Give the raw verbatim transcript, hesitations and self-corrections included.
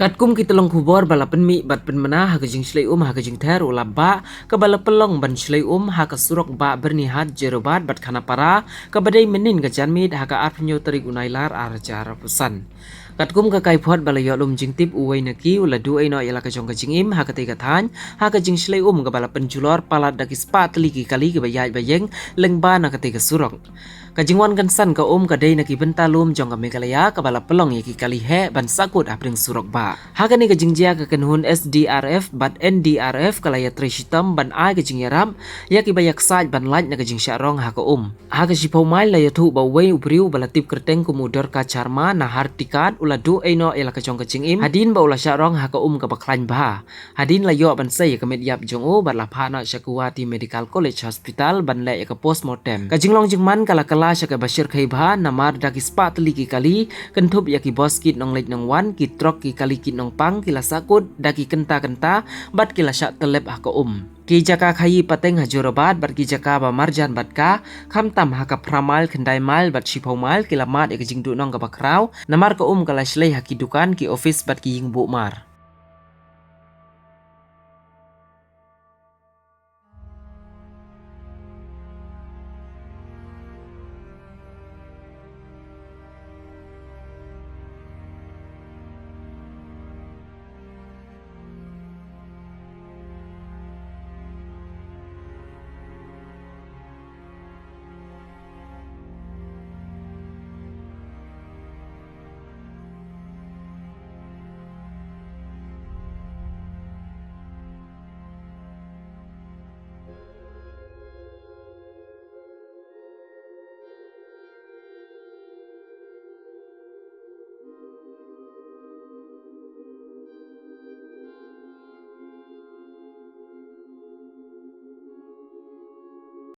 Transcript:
Katkum ki tyllong khubor ba la pynmih bad pynmynna, ha ka jingshlei um ha ka jingther u la bah kaba la pynlong ban shlei um ha ka surok bah Byrnihat, Jorabat bad Khanapara, kaba dei mynnin ka janmiet ha ka arphew tarik u Nailar ar hajar arphew san. Katkum ka kaiphod ba la ïoh lum jingtip, uwei na ki u la duh ei noh ïa la ka jong ka jingim ha katei ka thaiñ ha ka jingshlei um kaba la pynjulor palat da ki spah tylli ki kali kiba ïaid ba ïeng lyngba na katei ka surok. Ka jingwan kynsan ka um ka dei na ki bynta lum jong ka Meghalaya kaba la pynlong ïa ki kali heh ban sahkut hapdeng surok bah. Ha kane ka jingjia, ka kynhun S D R F bad N D R F ka la ïatrei shitom ban ai ka jingïarap ïa kiba ïaksaid ban lait na ka jingshah rong ha ka um. Ha ka shiphew mail la ïathuh ba uwei u briew ba la tip kyrteng kum u Dorka Sharma na Hartikat u la duh ei noh ïa la ka jong ka jingim hadien ba u la shah rong ha ka um kaba khlaiñ bha. Hadien la ïoh ban sei ïa ka met ïap jong u bad la phah noh sha Guwahati Medical College Hospital ban leh ïa ka postmortem. Ka jinglong jingman ka la kylla sha kaba shyrkhei bha, namar da ki spah tylli ki kali, kynthup ïa ki bos kit nongleit nongwan, ki trok ki kali kit nongpang, ki la sahkut da ki kynta kynta bad ki la shah tyllep ha ka um. Ki jaka khaïi pateng ha Jorabat bad ki jaka ba marjan bad ka, khamtam ha ka phra mail, khyndai mail bad shiphew mail, ki la mad ïa ka jingduhnong kaba khraw, namar ka um ka la shlei ha ki dukan, ki ophis bad ki ïing buh mar.